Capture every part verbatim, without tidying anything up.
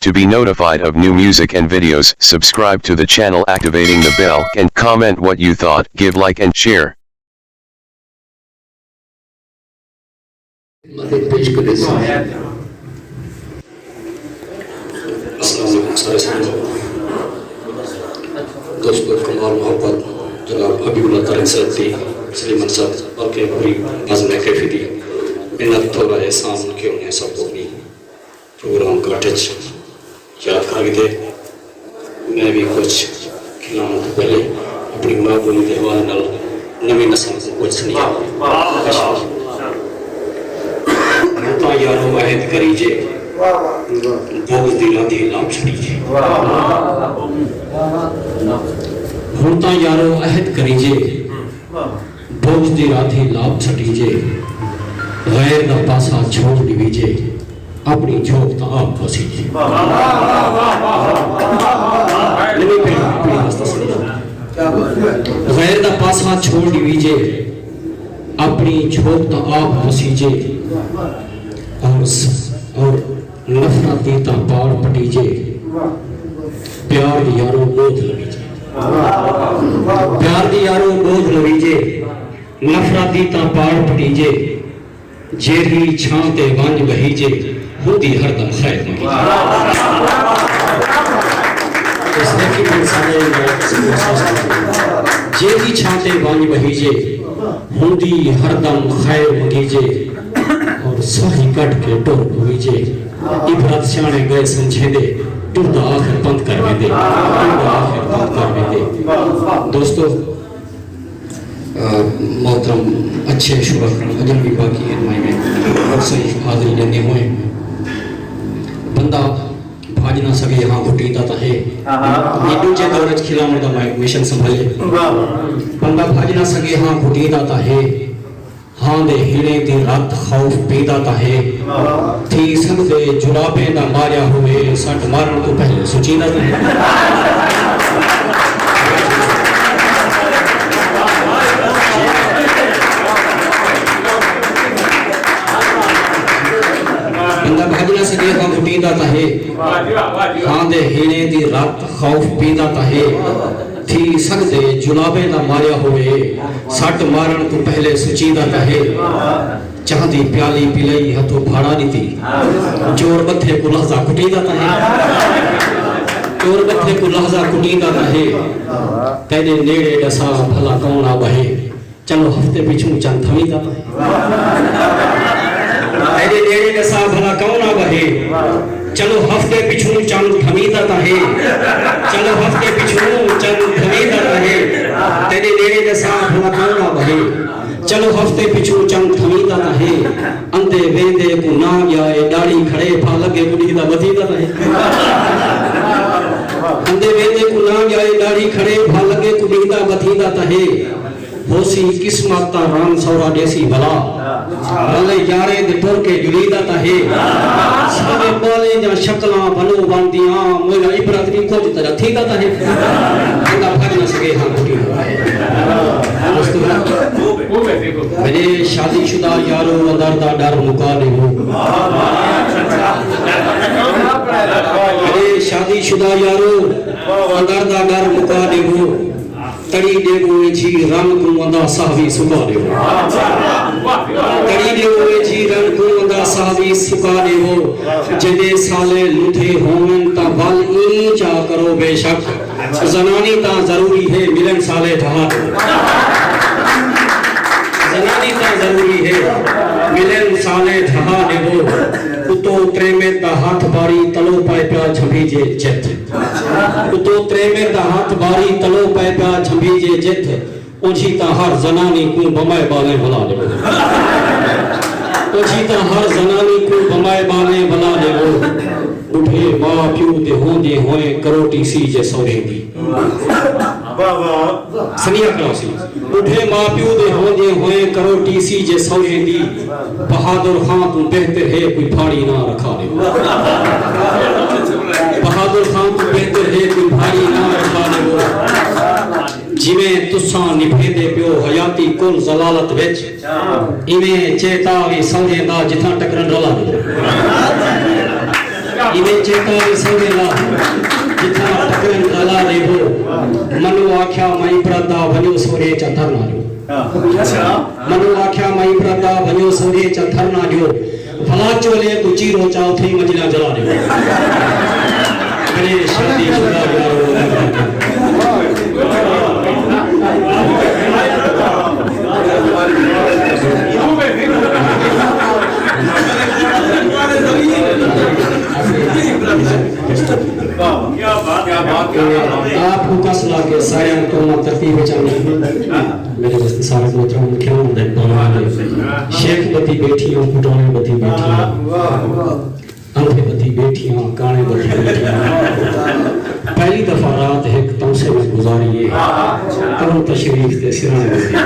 To be notified of new music and videos, subscribe to the channel activating the bell and comment what you thought, give like and share. مدد پیش کریسوں۔ السلام علیکم سارے سنگت۔ دوستو، کمال محبت جناب حبیب اللہ تارڑ صاحب دی، سلیمان صاحب، بلکہ پوری بزم کیفی دی منت، تھوڑا احسان کہ انہیں سب کو اپنی پروگرام کٹ اچ یاد کر گھدے۔ میں وی کجھ کھلاوݨ توں پہلے اپݨی ماء ٻولی دے حوالے نال نویں نسل کوں کجھ سݨیاں۔ ہݨ تاں یارو عہد کریجے، بغض دی رادھی لاپ چھڈیجے۔ ہݨ تاں یارو عہد کریجے، بغض دی رادھی لاپ چھڈیجے، غیر دا پاسا چھوڑ ݙیویجے، اپݨی جھوک تاں آپ وسیجے۔ نویں پیڑھی، پیڑھی واسطے سݨیاں۔ غیر دا پاسا چھوڑ ݙیویجے، اپݨی جھوک تاں آپ وسیجے، اور س-، اور نفرت دی تاں پاڑ پٹیجے، پیار دی یارو ٻودھ لویجے۔ پیار دی یارو ٻودھ لویجے، نفرت دی تاں پاڑ پٹیجے، جیرھی چھاں تے ونڄ ٻہیجے، ہوندی ہر دم خیر منگیجے۔ جیرھی چھاں تے ونڄ ٻہیجے، ہوندی ہر دم خیر منگیجے، اور ساہی کڈھ کے ٹر پویجے۔ عبرت سیاݨے ڳئے سمجھیندے، ٹردا آخر پندھ کر ویندے، ٹردا آخر پندھ کر ویندے۔ دوستو، آ، محترم اچھے شعرا کن اڄݨ وی باقی ہن، میں میں بہت ساری حاضری ݙیندے ہوئے بندہ بھڄ نہ سڳے ہاں گھٹیندا تاں ہے۔ اے ݙوجھے دور اچ کھلاوݨ دا میں مشن سنبھالے۔ بندہ بھڄ نہ سڳے ہاں گھٹیندا تاں ہے۔ ہاں دے ہیݨیں دی رت خوف پیندا تاں ہے۔ تھی سڳدے جرابیں دا ماریا ہووے، سٹ مارݨ توں پہلے سچیندا تاں ہے۔ بندہ بھڄ نہ سڳے ہاں گھٹیندا تاں ہے۔ ہاں دے ہیݨیں دی رت خوف پیندا تاں ہے۔ تھی سڳدے جرابیں دا ماریا ہووے، سٹ مارݨ توں پہلے سچیندا تاں ہے۔ چاہ دی پیالی پلائی ہتھوں پھاڑا ݙتی، چور ٻدھے کوں لحظہ کٹیندا تاں ہے۔ چور ٻدھے کوں لحظہ کٹیندا تاں ہے۔ تیݙے نیڑے ݙسا بھلا کون آ ٻہے، چلو ہفتے پچھوں چن تھویندا تاں ہے۔ تیݙے نیڑے ݙسا بھلا کون آ ٻہے، چلو ہفتے پچھوں چن تھویندا تاں ہے۔ چلو ہفتے پچھوں چن تھویندا تاں ہے۔ تیݙے نیڑے ݙسا بھلا کون آ ٻہے، چلو ہفتے پچھوں چن تھویندا تاں ہے۔ اندے ویندے کوں نہ ڳیا اے ݙاڑھی کھڑے، بھا لڳے کوں ݙیہدا ودھیندا تاں ہے۔ اندے ویندے کوں نہ ڳیا اے ݙاڑھی کھڑے، بھا لڳے کوں ݙیہدا ودھیندا تاں ہے۔ ہوسی قسمت تاں رن سورا ݙیسی ولا، رلے یاریں دے ٹر کے ڄلیندا تاں ہے۔ ساݙے ٻالیں دیاں شکلاں ونو وندیاں، موئلا عبرت وی کجھ تیݙا تھیندا تاں ہے۔ بندہ بھڄ نہ سڳے ہاں گھٹیندا تاں ہے۔ دوستو، میݙے شادی شدہ یارو، اندر دا ݙر مکا ݙیوو۔ میݙے شادی شدہ یارو، اندر دا ݙر مکا ݙیوو۔ تڑی ݙیوو اے جھی رن کوں، اندا ساہ وی سکا ݙیوو۔ تڑی ݙیوو اے جھی رن کوں، اندا ساہ وی سکا ݙیوو۔ جیندے سالے لدھے ہوون تاں ول ایں چا کرو بے شک۔ زنانی تاں ضروری ہے، ملن سالے ڈھہا ݙیوو۔ زنانی تاں ضروری ہے، ملن سالے ڈھہا ݙیوو۔ اتوں تریمت دا ہتھ باری، تلو پئے پیا جھمبیجے جتھ۔ اتوں تریمت دا ہتھ باری، تلو پئے پیا جھمبیجے جتھ۔ اونجھی تاں ہر زنانی کوں بمائے ٻالیں ولا ݙیوو۔ اونجھی تاں ہر زنانی کوں بمائے ٻالیں ولا ݙیوو۔ ٻڈھے ماء پیو دے ہوندیں ہوئیں، کرو ٹی سی جے سوہریں دی۔ سنیہا کراسی۔ ٻڈھے ماء پیو دے ہوندیں ہوئیں، کرو ٹی سی جے سوہریں دی۔ بہادر خاں توں بہتر ہے کوئی پھاڑی نہ رکھا ݙیوو۔ بہادر خاں توں بہتر ہے کوئی پھاڑی نہ رکھا ݙیوو۔ جیویں تساں نبھیندے پیو حیاتی کل ذلالت وچ، ایویں چیتا وی سوہریں دا جتھاں ٹکرن رلا ݙیوو۔ ایویں چیتا وی سویلا، جتھاں پکڑن لالا ریہو۔ منو آکھیا میں عبرت دا، ونجو سورے چا دھرنا ݙیو۔ منو آکھیا میں عبرت دا، ونجو سورے چا دھرنا ݙیو۔ بھلا چولے کوں چیرو چا، اتھے ہی منجلاں جلا ݙیو۔ بڑے شادی شدہ یارو۔ آپ کوں کس لا کے ساریاں قوماں ترتیب وچ آندن۔ میݙے واسطے سارے محترم کھلون دے پاوݨ دے۔ شیخ ٻدھی ٻیٹھی ہاں، پٹاݨے ٻدھی ٻیٹھی ہاں، اندھے ٻدھی ٻیٹھی ہاں، کاݨے ٻدھی ٻیٹھی ہاں۔ پہلی دفعہ رات ہک تمسے میں گزاری ہے، تہوں تشریف تے سراݨے ٻدھی۔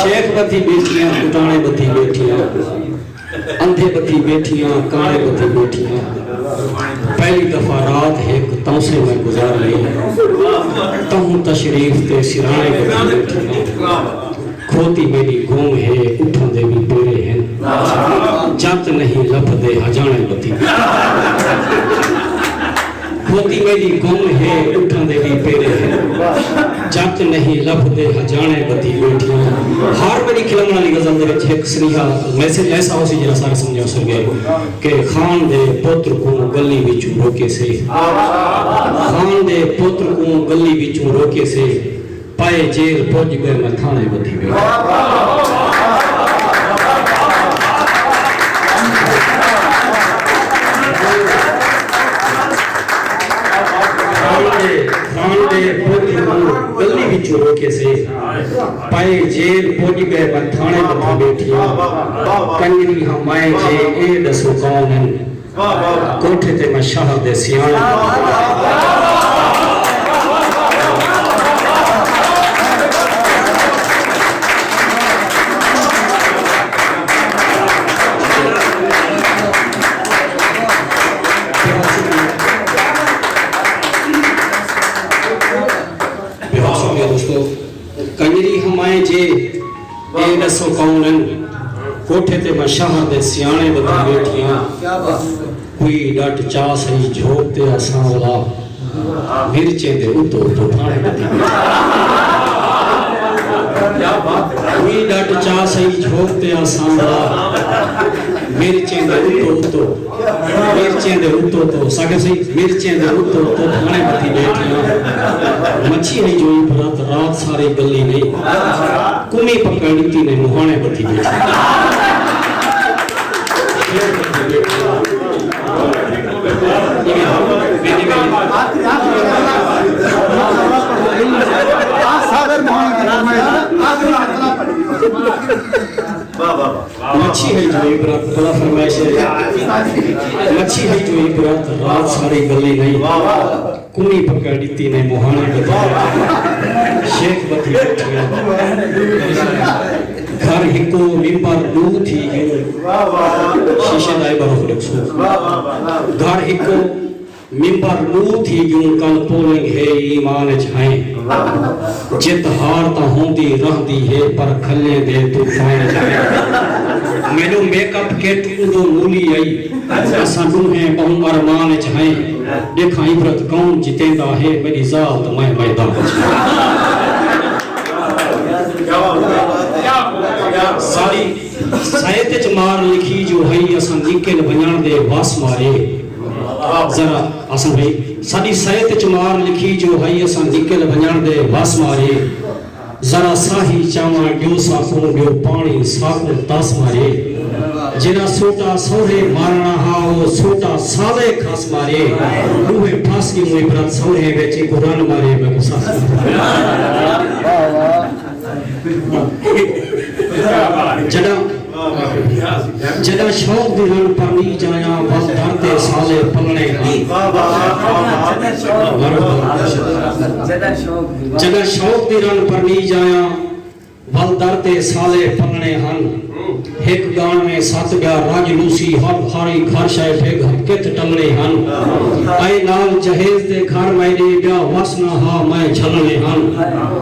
شیخ ٻدھی ٻیٹھی ہاں، پٹاݨے ٻدھی ٻیٹھی ہاں، اندھے ٻدھی ٻیٹھی ہاں، کاݨے ٻدھی ٻیٹھی ہاں۔ پہلی دفعہ رات ہک تمسے میں گزاری ہے، تہوں تشریف تے سراݨے ٻدھی ٻیٹھی ہاں۔ کھوتی میݙی گم ہے، اٹھاں دے وی پیرے ہن، جت نہیں لبھدے ہجاݨے ٻدھی۔ کھوتی میݙی گم ہے، اٹھاں دے وی پیرے ہن، جت نہیں لبھدے ہجاݨے ٻدھی ٻیٹھی ہاں۔ ہر میݙی کھلوݨ والی غزل دے وچ ہک سنیہا، میسج ایسا ہوسی جیڑھا سارے سمجھ سڳے کہ خان دے پتر کوں گلی وچوں روکیسے، خان دے پتر کوں گلی وچوں روکیسے، پائے جیل پڄ ڳئے میں تھاݨے ٻدھی ٻیٹھی۔ خان دے، خان دے پتر کوں گلی وچوں روکیسے، پائے جیل پڄ ڳئے میں تھاݨے ٻدھی ٻیٹھی ہاں۔ کنجری ہاں میں جے، اے ݙسو کون ہن؟ کوٹھے تے میں شہر دے سیاݨے۔ بہت شکریہ دوستو۔ کنجری ہاں میں جے، اے ݙسو کون ہن؟ کوٹھے تے میں شہر دے سیاݨے ٻدھی ٻیٹھی ہاں۔ کوئی ݙٹ چا سہی جھوک تے آ سانولا، مرچیں دے اتو اتو تھاݨے ٻدھی ٻیٹھی ہاں۔ کوئی ݙٹ چا سہی جھوک تے آ سانولا، مرچیں دے اتو اتو، مرچیں دے اتو اتو، ساکر سہی، مرچیں دے اتو اتو تھاݨے ٻدھی ٻیٹھی ہاں۔ مچھی ہئی جو عبرت رات ساری ڳلی نئیں، کمی پکڑ ݙتی نے مہاݨے ٻدھی ٻیٹھی ہاں۔ مچھی ہئی جو عبرت، بڑا فرمائش ہے۔ مچھی ہئی جو عبرت، رات ساری ڳلی نئیں۔ کمی پکڑ ݙتی نے مہاݨے ٻدھی ٻیٹھی ہاں۔ شیخ ٻدھی ٻیٹھی ہاں۔ گھر ہکو ممبر ݙو تھی ڳیوں۔ شیشے دا عبرت ݙسو۔ گھر ہکو ممبر ݙو تھی ڳیوں، کل پولنگ ہے ایمان اچ ہئیں۔ جت ہار تاں ہوندی رہندی ہے، پر کھلیں دے طوفان اچ ہئیں۔ میݙو میک اپ کٹ اݙوں مولی آئی، اساں ݙوہیں ٻہوں ارمان اچ ہئیں۔ ݙیکھاں عبرت کون جتیندا ہے، میݙی ذات میں میدان اچ ہئیں۔ ساݙی سائت اچ مار لکھی جو ہئی، اساں نکل ونڄݨ دے وس مارے۔ ذرا اساں بھئی، ساݙی سائت اچ مار لکھی جو ہئی، اساں نکل ونڄݨ دے وس مارے۔ ذرا ساہی چاواں ݙیو ساکوں، ݙیو پاݨی ساکوں تس مارے۔ جیڑھا سوٹا سوہرے مارݨا ہا، او سوٹا سالے کھس مارے۔ ݙوہیں پھس ڳیوں عبرت سوہرے وچ، ایکوں رن مارے، میکوں سس مارے۔ جݙاں، جݙاں شوق دی رن پرنی جایاں، ول در تے سالے پلݨے ہن۔ جݙاں شوق دی رن پرنی جایاں، ول در تے سالے پلݨے ہن۔ ہک ڳاݨ میں ست ٻیا رڄ لوسی ہب ہاری گھر شئے ڈھڳ کتھ ٹلݨے ہن۔ اے نال جہیز دے گھر میݙے ٻیا وس نہ ہا میں جھلݨے ہن۔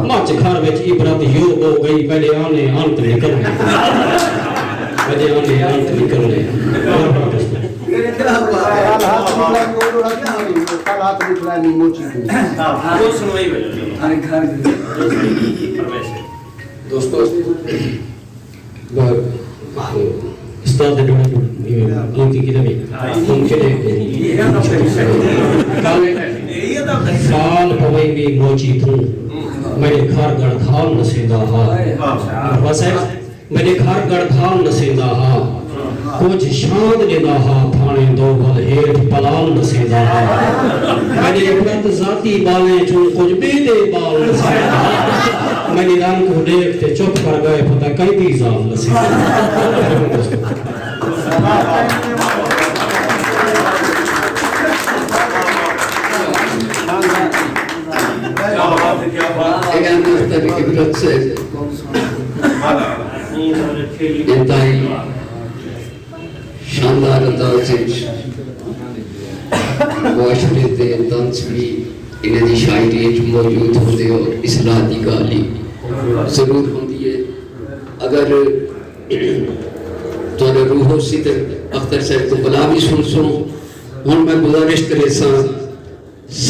مچ گھر وچ عبرت یو ٻو ڳئی میݙے آنے انت نکلݨے ہن۔ میݙے آنے انت نکلݨے ہن۔ دوستو، استاد دے ݙوہڑے کوں ایویں آنکی کیتے وی ممکن ہے۔ کل فال پویندی موچی توں، میݙے گھر ڳڑدھال نسیندا ہا۔ وسے میݙے گھر ڳڑدھال نسیندا ہا۔ کجھ شاند ݙیندا ہا، تھاݨے دو ول ہیٹھ پلال نسیندا ہا۔ میݙے عبرت ذاتی ٻالیں چوں کجھ ٻیندے ٻال نسیندا ہا۔ میݙی رن کوں ݙیکھ تے چپ کر ڳئے، پتہ کیندی ذال نسیندا ہا۔ اے اندر تک عبرت سے انتہائی شاندار انداز وچ معاشرے دے طنز وی انہاں دی شاعری وچ موجود ہوندے، اور اصلاح دی ڳالھ وی ضرور ہوندی ہے۔ اگر تہاݙا روح ہوسی تے اختر صاحب کوں بلا وی سݨسوں۔ ہݨ میں گزارش کریساں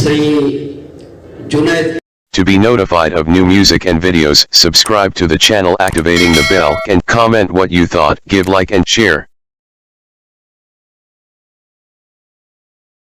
سئیں جنید To be notified of new music and videos, subscribe to the channel, activating the bell, and comment what you thought, give like and share.